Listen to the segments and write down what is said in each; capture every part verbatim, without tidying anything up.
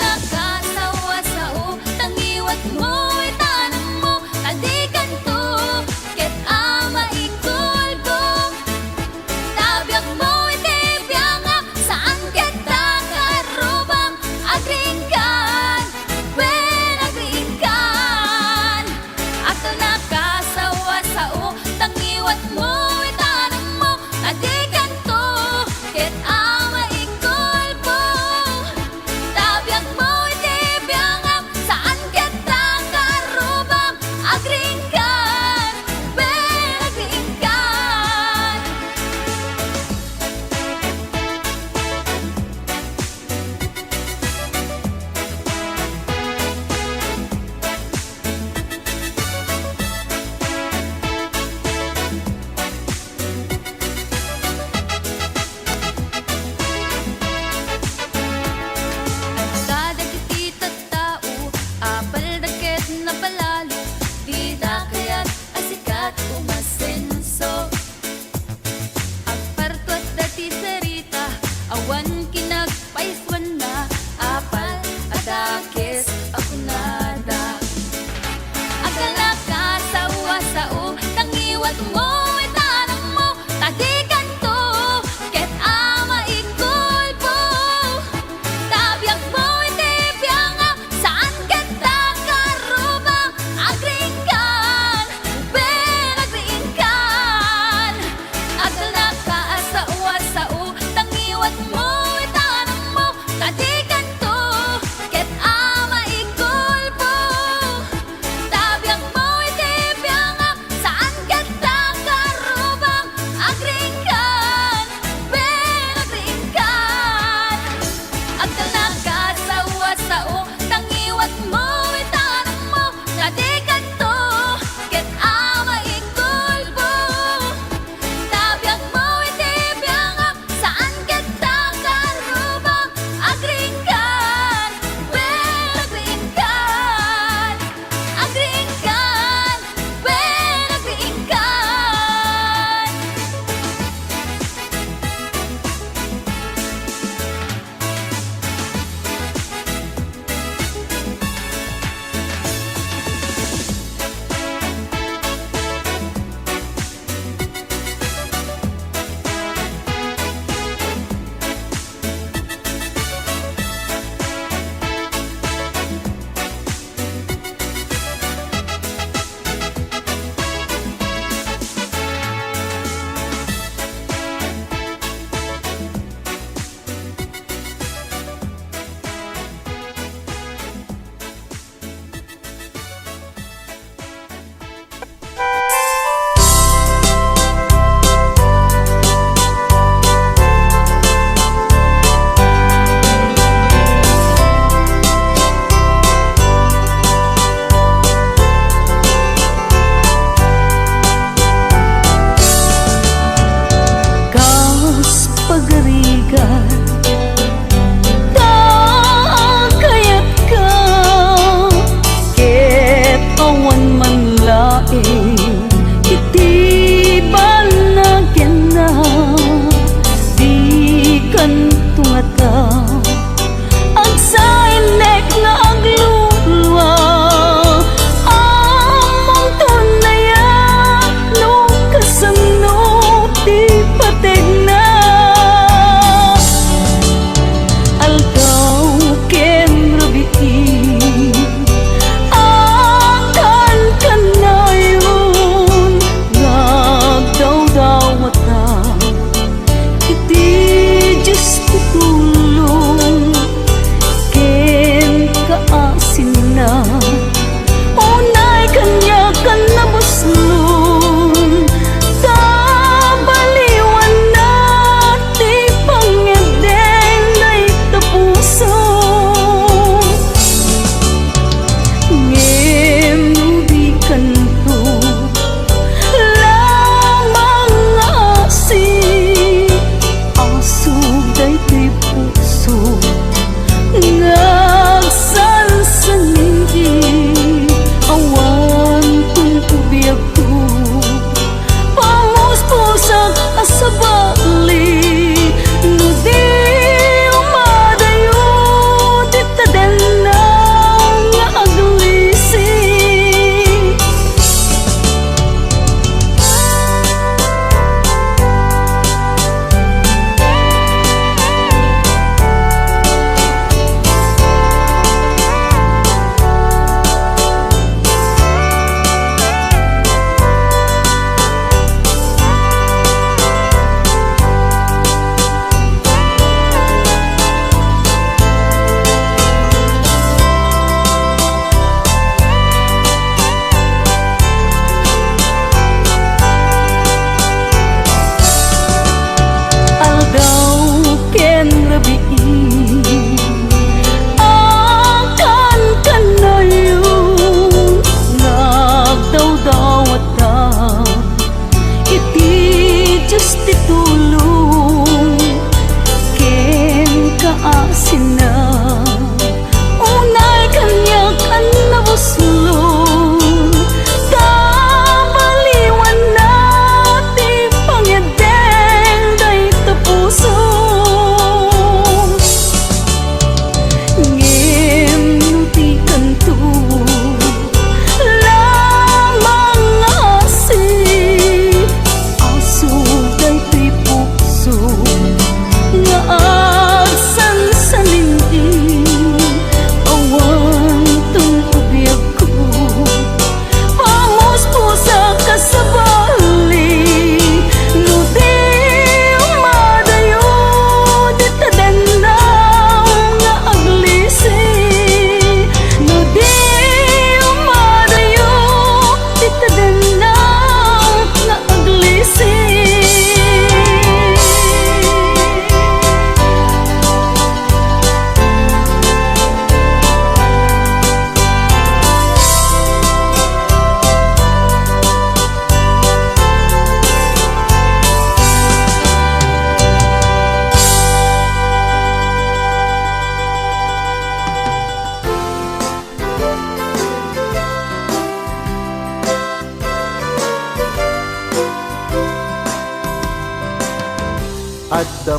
Nakasawasao, tangiwatmo, itanammo, ta dikanto ket a maikulbong. Tabiagmo iti biangak, saan ket ta kaarrubam, agriingkan, wen agriingkan. Ato nakasawasao, tangiwatmo, itanammo, ta dikanto ket a maikulbong. Tabiagmo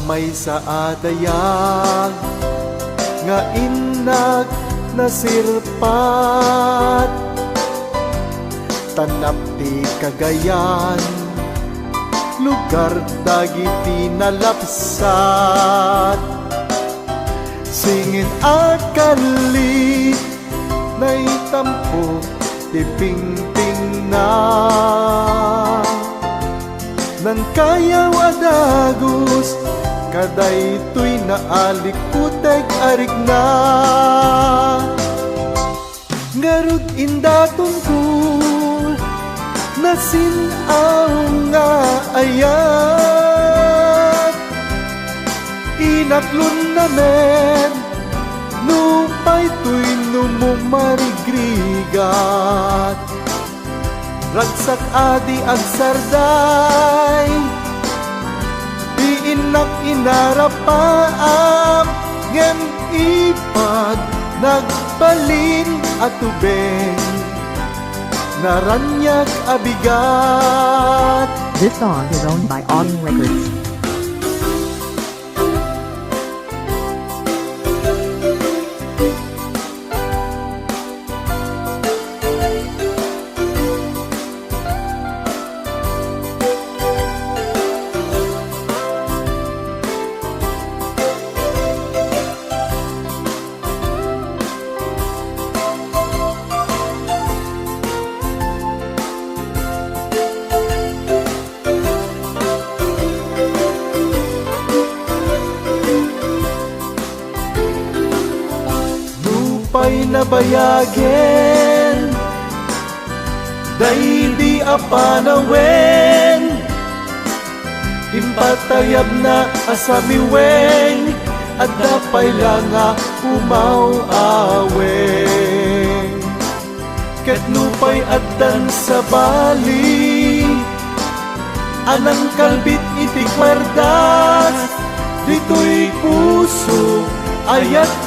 Maysa a dayag nga innak nasirpat, tanap ti Cagayan, lugar dagiti nalapsat. Singin a kalli, naitampo ti pingpingna. Nangkayaw a dagus, kadaytoy naalikuteg a rikna. Ngarud, indatonko, nasin-aw nga ayat. Inaklon namen, nupay toy no mumarigrigat. Ragsak a di agsarday, ti innak inarapaam, ngem ipad nagbalin a tubeng, naraniag a bigat. This song is owned by Autumn Records. Nupay nabayagen daydi a panawen, impatayabna a samiweng, adda pay la nga umaw-aweng. Ket nupay addan sabali a nangkalbit iti kuerdas, ditoy puso, ayatko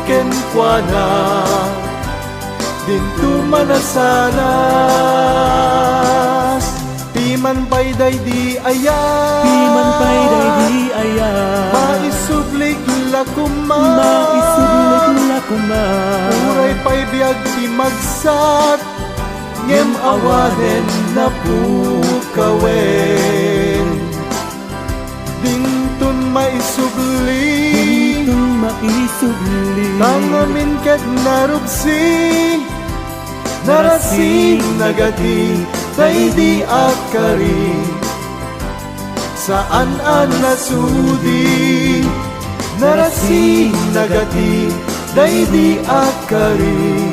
kenkuana, dinto manasanas. Piman pay daydi aya. Piman pay daydi aya. Maisublik la koma. Maisublik la koma. Uray pay biag ti magsat, ngem awanen napukawen. Dinton maisubli. Dinton maisubli. Tangamin ket narubsi. Narasing nagati daydi a kari. Saan a nasudi. Narasing nagati daydi a kari.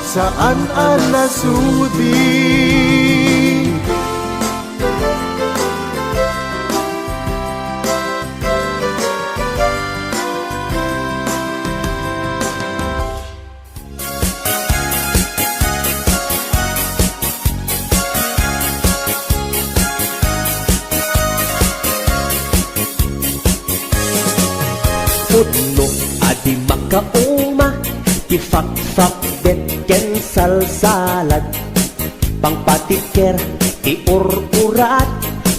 Saan a nasudi. Pudno a di makauma ti fakfakbet ken salsalad. Pangpatikker ti ur-urat,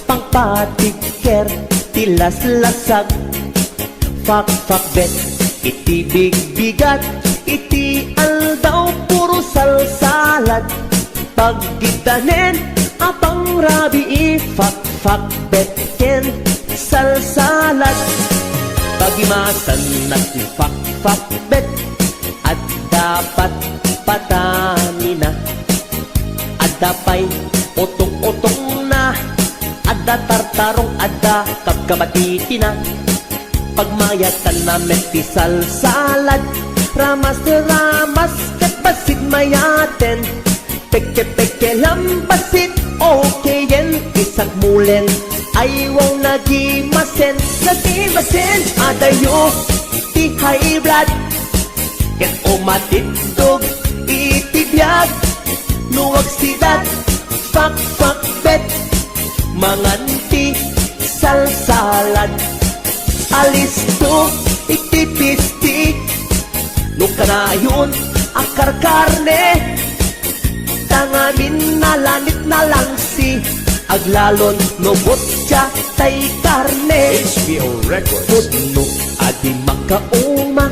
pangpatikker ti laslasag. Fakfakbet iti bigbigat, iti aldaw puro salsalad. Paggidanen a pangrabii, fakfakbet ken salsalad. Pagimasanna ti fakfakbet, adda patpatanina. Adda pay utong-utongna, adda tartarong, adda kabkabatitina. Pagmayatanna met ti salsalad, ramas-ramas ket bassit mayaten. Peke-peke lang bassit, okeyen, isagmulen, aywaw nagimasen. Nagimasen, adayo ti high blood. Ket umatiddog iti biag no agsidat, fakfakbet, mangan ti salsalad. Alisto iti pisti no kanayon a karkarne, tangamin nalanit nalangsi, Aglalon no butsia tay karne. H B O Records. Pudno a di makauma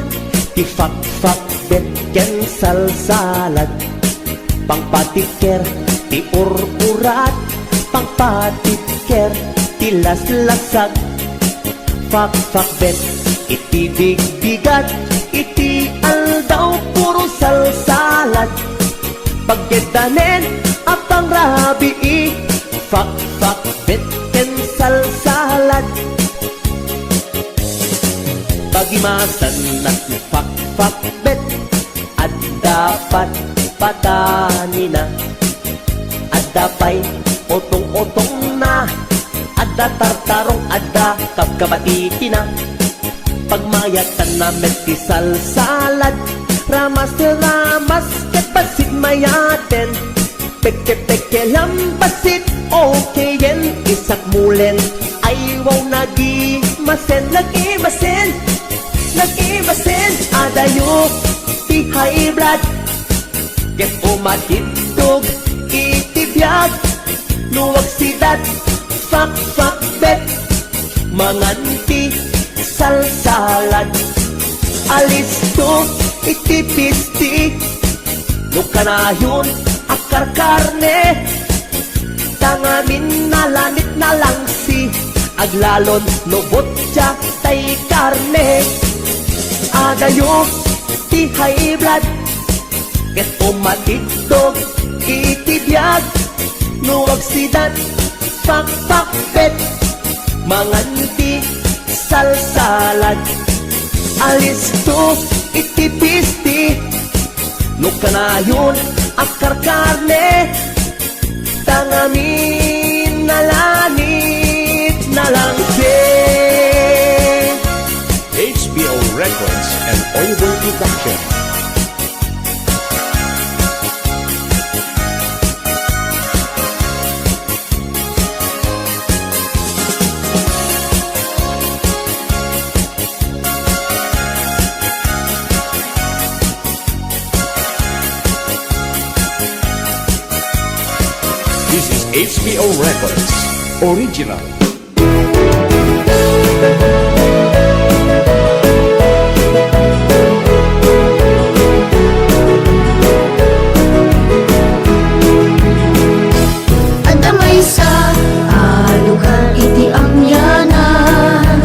ti fakfakbet ken salsalad. Pangpatiker ti ur-urat, pangpatiker ti laslasag. Fakfakbet iti bigbigat, iti aldaw puro salsalad. Pagkitanen a pangrabii, fakfakbet ken salsalad. Pagimasan na ti fakfakbet, adda patpatanina, adda pay utong-utongna, adda tartarong, adda kabkabatitina. Pagmayatan na met ti salsalad, ramas-ramas ket bassit mayaten. Peke-peke lang bassit, okayen, isakmulen. Ay, wow, nagimasen, nagimasen, nagimasen. Adayo ti high blood ket umatiddog iti biag. No aksidat, fakfakbet, mangan ti salsalad. Alisto iti pisti, no kanayon a karkarne, ta ngamin nalanit nalangsi, aglalon no butsia tay karne. Adayo ti high blood ket umatiddog iti biag. No aksidat, fakfakbet, mangan ti salsalad. Alisto iti pisti, no kanayon a karkarne, ta ngamin nalanit nalangsi. H B O Records and Oiboy Production. This is H B O Records Original. Adda maysa a lugar iti Amianan,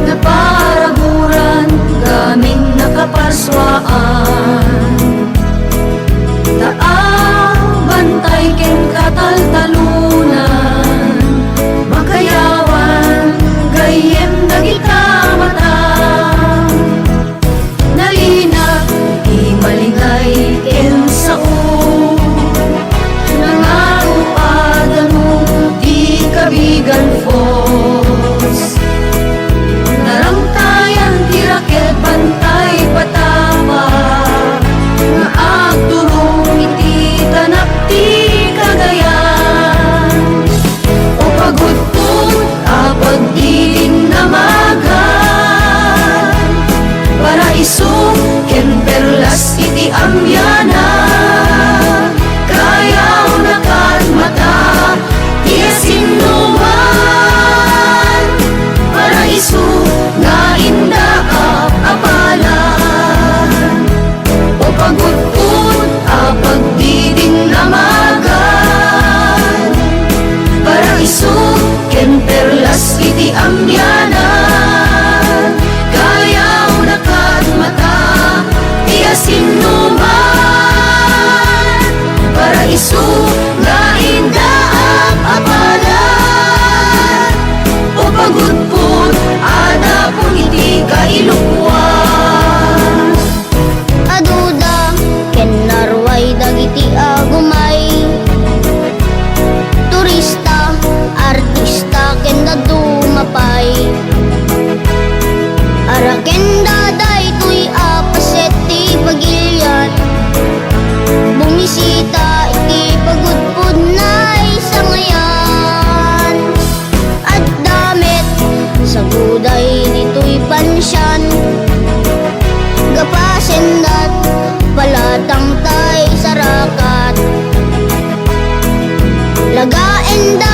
naparaburan gamin nakaparsuaan. Ta abantay ken kataltalunan, makayawan gayyem dagita mata. Nalinak ti malingay ken sao, nangaro a danum ti Kabigan Falls. Narangtayan ti raket bantay patama nga agturong iti tanak ti Cagayan. O pagudpod a pagdiding namagan, paraiso ken perlas iti Amianan. Kayawna kad mata ti asinnuman, paraiso nga indaak a palad. O pagudpod a pagdiding namagan, paraiso ken perlas iti Amianan. Kayawna kad mata ti asinnuman, paraiso nga indaak a palad. O pagudpod a dapon iti kailokuan. Aduda ken naruay dagiti agumay, turista, artista, ken dadduma pay. Arakenda daytoy a paset ti pagilian, bumisita iti pagudpod nay sangayan. Adda met saguday ditoy pansian, gapasendat palatang tay sarakat. Lagaenda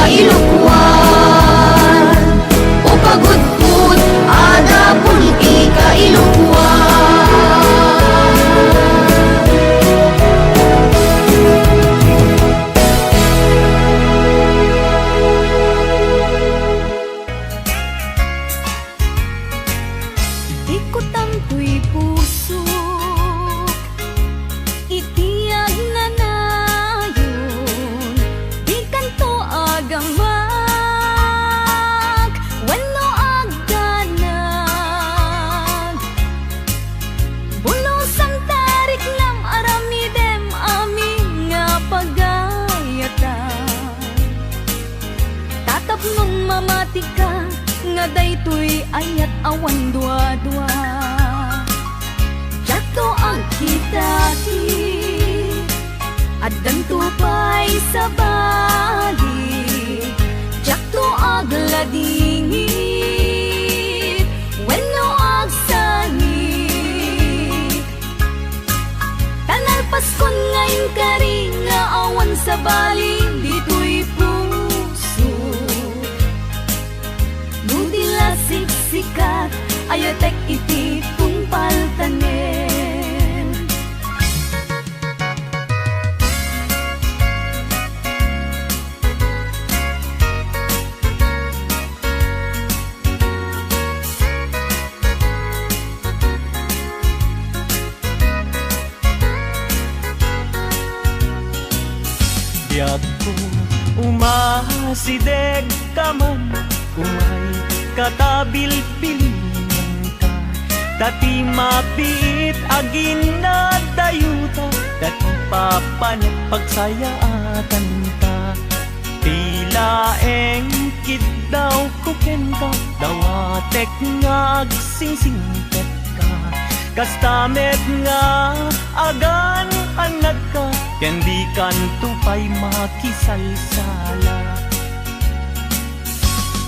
Ilokuan, upagudpud, adda pultika, Ilokuan. Ikutang toy pusok iti agnanayon, dikanto agamak wenno agdanag. Bulosan ta riknam aramidem amin nga pagayatan. Ta tapnon mamatika nga daytoy ayat awan duadua. Diakto agkitati, addanto pay sabali. Diakto agladingit wenno agsangit. Ta nalpaskon nga inkari nga awan sabali ditoy puso. No di la siksikat, ayatek iti tungpal tanem. Biagko, umasidegka man, umay katabilbilinenka. Ta ti mabiit a ginadayuta, ta ti papanek pagsayaatanta. Ti laeng kiddawko kenka, dawatek nga agsingsingpetka. Kasta met nga agan-annadka, ken dikanto pay makisalsala.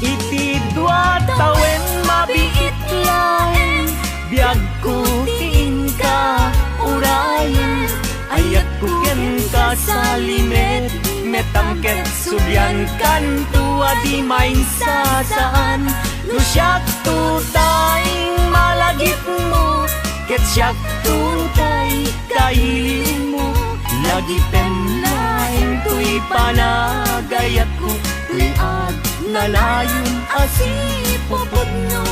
Iti dua tawen mabiit laeng, biagko ti inka urayen. Ayatko kenka salimed, met angket subliankanto a di mainsasaan. No siakto tay malagipmo, ket siakto tay kailiwmo, lagipem laeng toy panagayatko, toy agnanayon a sipupudno.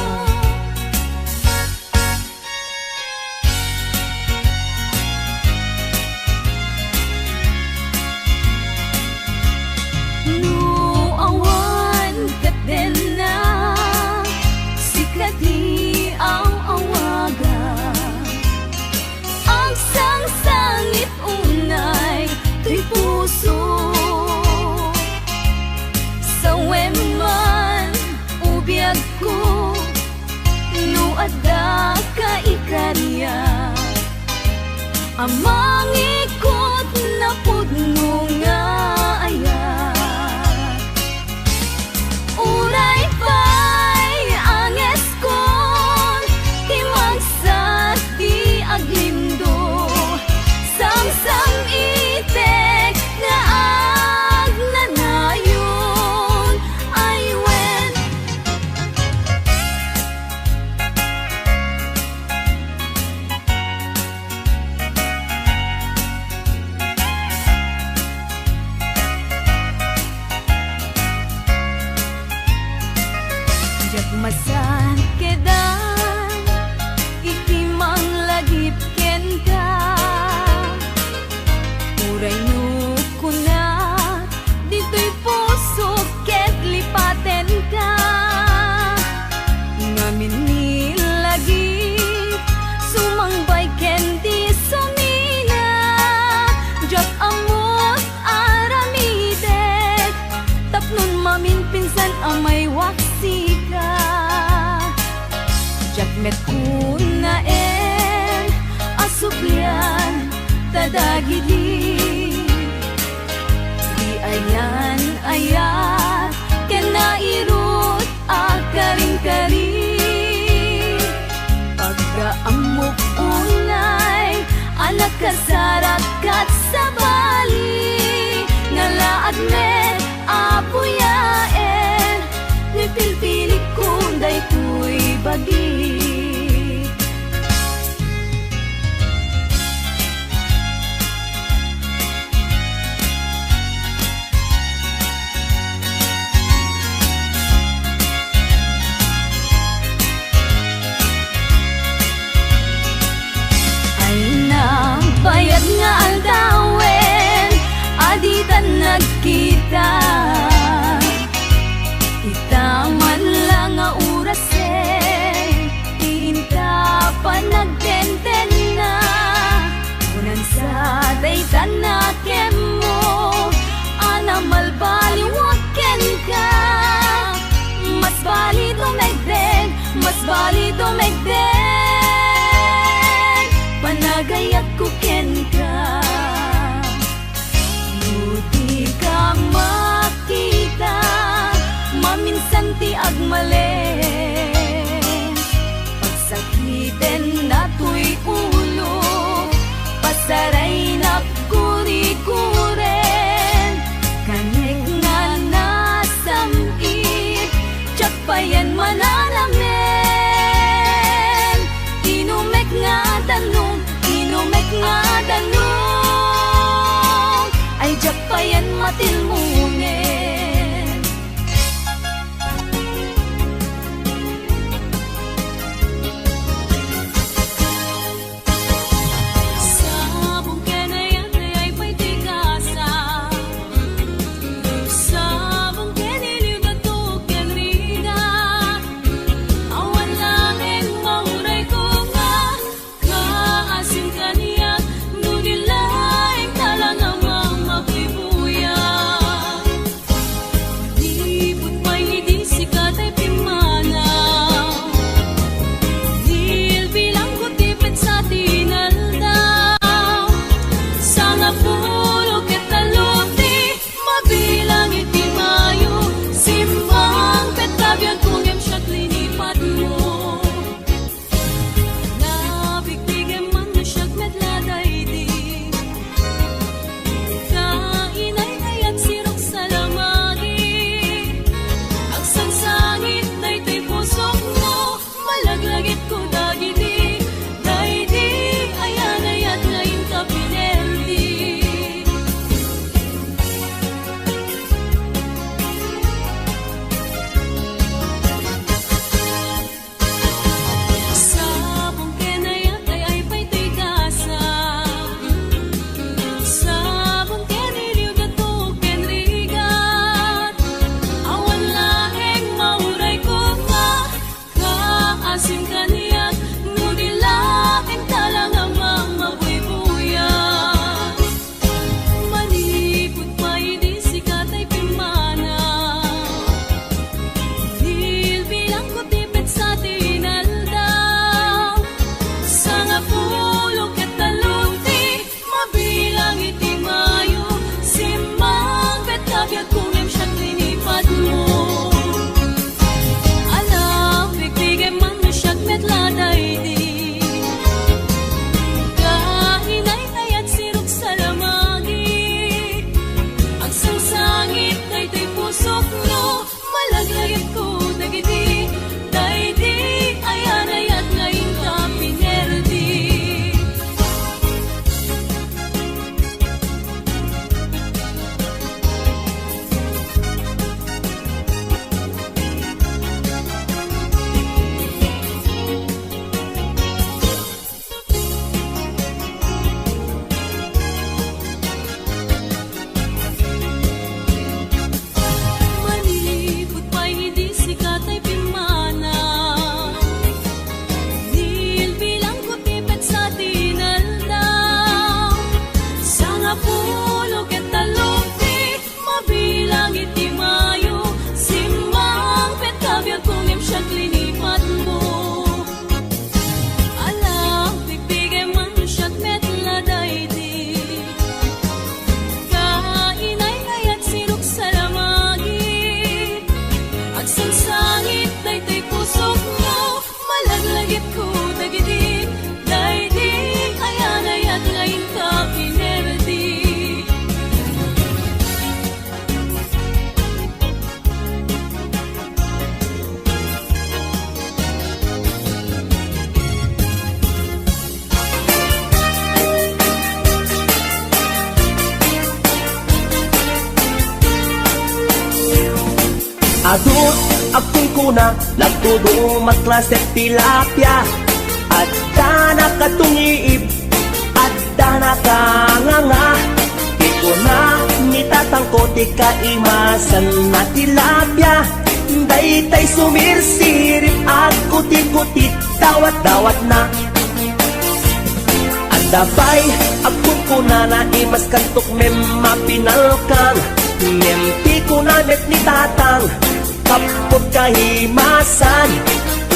No awan ket dennak, sika ti aw-awagan. Agsangsangit unay toy puso. Sawem man, o biagko, no adda kaikariak a mangikot napudno nga ayat. Uray pay angeskon ti mangsat ti aglindo, samsam-itek nga agnanayon, ay wen. Diak masankedan iti manglagip kenka. Uray no kunak, ditoy pusok ket lipatenka. Ngamin ni lagip, sumangbay ken di sumina. Diak ammot aramidek tapnon maminpinsan a maywak sika. Diak met kunaen a sublian ta dagidi di ayan-ayat ken nairut a karingkari. Pagaammok unay a nakasarak ket sabali, ngalaag met, Apo, ya Ay nagbayag nga aldawen a ditan nagkita. Ita man la nga orasen, inta panagtentenna. Kunansa dayta nakemmo a namalbaliwak kenka. Mas bali dumegdeg, mas bali dumegdeg panagayakko kenka. No dika makita, maminsan ti agmalen. Pagsakiten natoy ulo, pasaraynak kurikuren. Kanek nga nasam-it, diak payen mananamen. Inumek nga danum, inumek nga danum, ay diak payen matilmonen. Sabong ken Kuna, nagdudumat klase tilapia. Adda nakatungiib, adda nakanganga. Ti kuna ni tatangko ti kaimasan na tilapia. Daytay sumirsirip, agkutikutit, dawat-dawatna. Adda pay agkunkunana, imaskanto ngem mapinalkang. Ngem ti kuna met ni tatang, kappot kaimasan,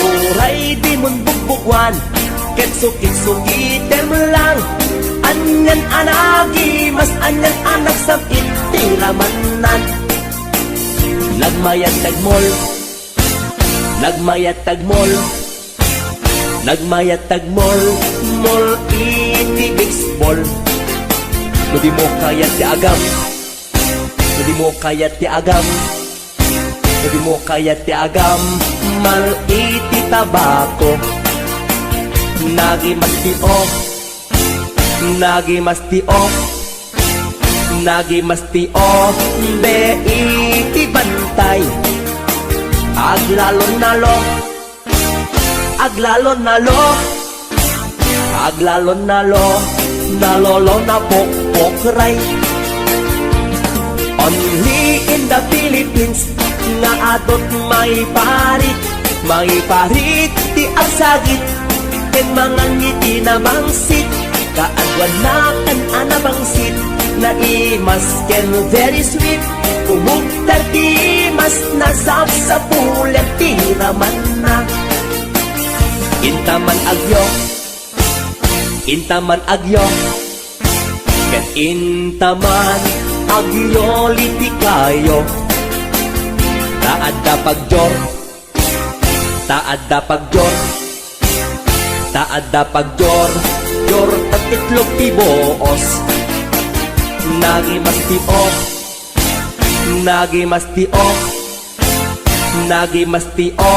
uray dimon bugbuguan, ket sukit-sukitem lang. Anian a nagimas, anian a nagsam-it ti ramannan. Nagmayat tagmol, nagmayat tagmol, nagmayat tagmol, mol iti baseball. No dimo kayat ti agam, no dimo kayat ti agam, no dimo kayat ti agam, mal iti tabako. Nagimas ti o, nagimas ti o, nagimas ti o, be iti bantay. Aglalon na lo, aglalon na lo, aglalon na lo, nalolo na pokpokray. Only in the Philippines nga adut maiparit, maiparit ti agsagit ken mangangiti na bangsit. Kaaduanna ken a nabangsit, naimas ken very sweet. Umugtar ti imas, nasapsapulan ti ramanna. Intaman agyo, intaman agyo, ket intaman agyo liti kayo. Ta adda pagdior, ta adda pagdior, ta adda pagdior, dior ket itlog ti buos. Nagimas ti o, nagimas ti o, nagimas ti o,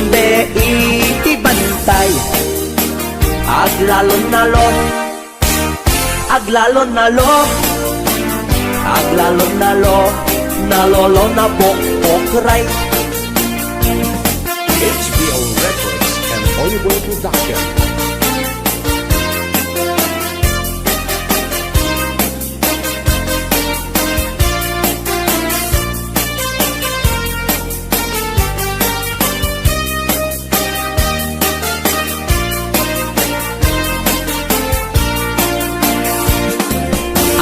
be iti bantay. Aglalon na lo, aglalon na lo, aglalon na lo, nalolo na pokpokray. H B O Records and Oyo Boy Production.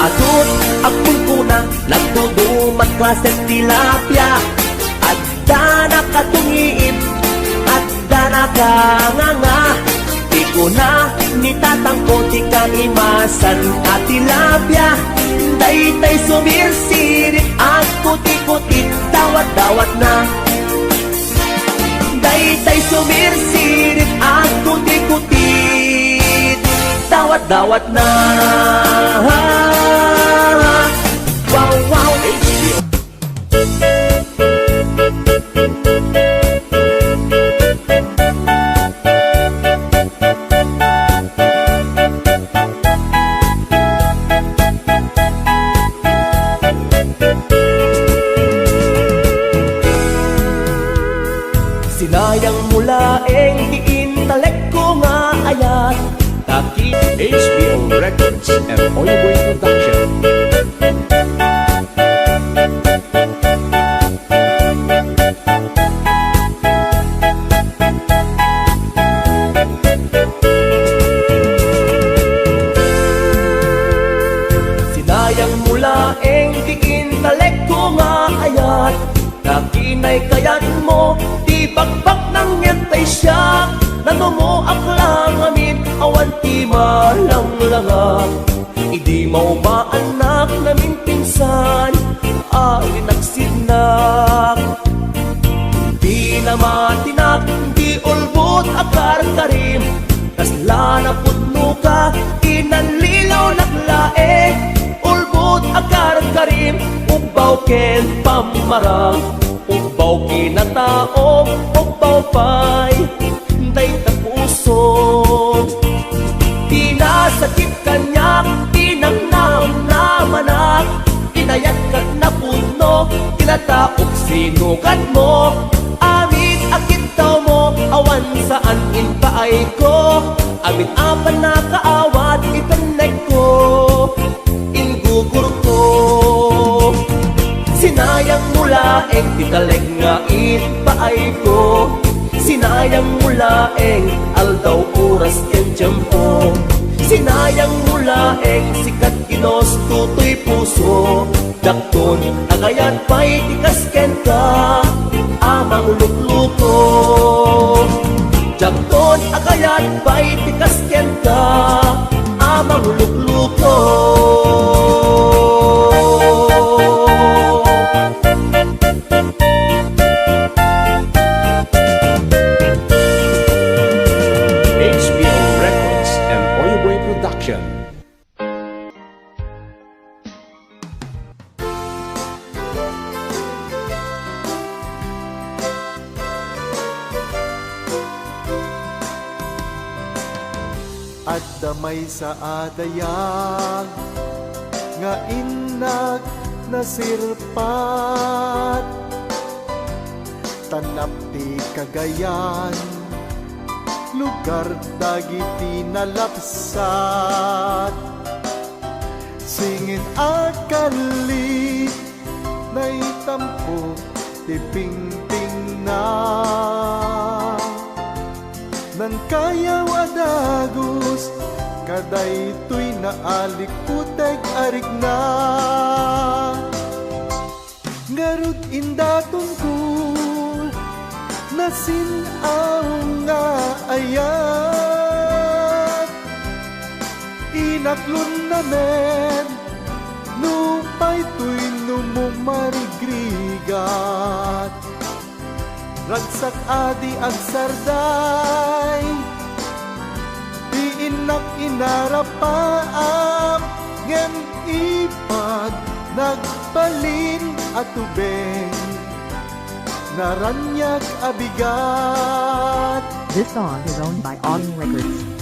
Adut agkunkuna, nagdudumat klase tilapia. Adda nakatungiib, adda nakanganga. Ti kuna ni tatangko ti kaimasan a tilapia. Daytay sumirsirip, agkutikutit, dawat-dawatna. Daytay sumirsirip, agkutikutit, dawat-dawatna. Wow, wow. Sinayang mo laeng ti intelekko nga ayat, ta ki- H B O Records and Oyo Boy Production. Sinayang mo laeng ti intelekko nga ayat, ta kinay kayatmo ti bakbaknang ngem tay siak. Nanumoak la ngamin, awan ti malanglangak. Idi maumaannak naminpinsan, arinaksidnak. Pinamatinak ti ulbod a karkarim, kasla napudnoka, inallilawnak laeng. Ulbod a karkarim, ubbaw ken pammarang, ubbaw kinatao, ubbaw pay dayta puso. Pinasakit kaniak, pinangnamnamanak, inayat ket napudno, kinataok sinugatmo. Amin Ko, amin a pannakaawat ipennekko, inggugurko. Sinayang mo laeng ti talek nga impaayko. Sinayang mo laeng aldaw, oras ken tiempo. Sinayang mo laeng sikat, ginusto toy puso. Diakton a kayat pay ti kas kenka a manglukluko. Diakton a kayat pay ti kas kenka a manglukluko. H B O Records and Oyo Boy Production. Adda maysa a dayag nga innak nasirpat. Tanap ti Cagayan, lugar dagiti nalapsat. Singin a kalli, naitampo ti pingpingna. Nangkayaw a dagus, kadaytoy naalikuteg a rikna. Ngarud, indatonko, nasin-aw nga ayat. Inaklon namen, nupay toy no mumarigrigat. Ragsak a di agsarday, ti innak inarapaam, ngem ipad nagbalin a tubeng, naraniag a bigat. This song is owned by Audio Records.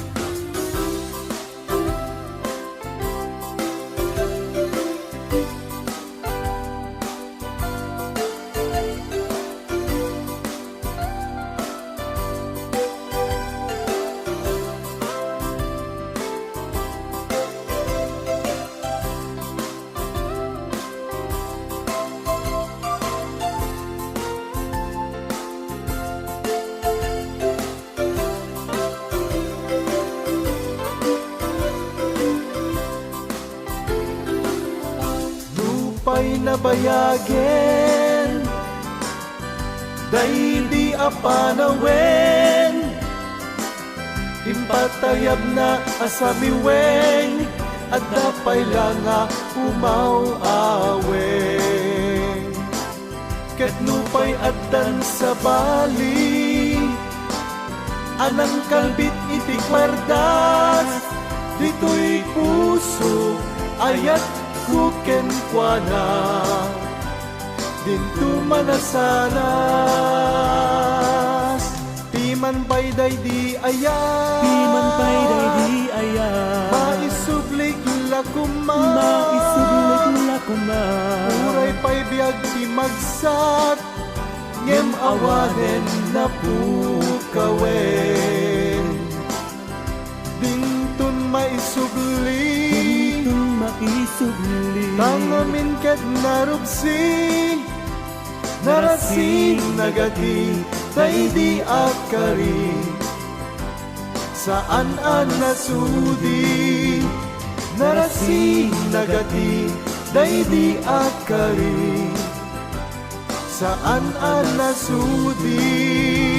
Nupay nabayagen daydi a panawen, impatayabna a samiweng, adda pay la nga umaw-aweng. Ket nupay addan sabali a nangkalbit iti kuardas, ditoy puso, ayatko kenkuana, dinto manasanas. Piman pay daydi ayat. Piman pay daydi ayat. Maisublik la koma. Maisublik la koma. Uray pay biag ti magsat, ngem awanen napukawen. Dinton maisubli. Dinton maisubli. Tangamin ket narubsi. Narasing nagati daydi a kari. Saan a nasudi. Narasing nagati daydi a kari. Saan a nasudi.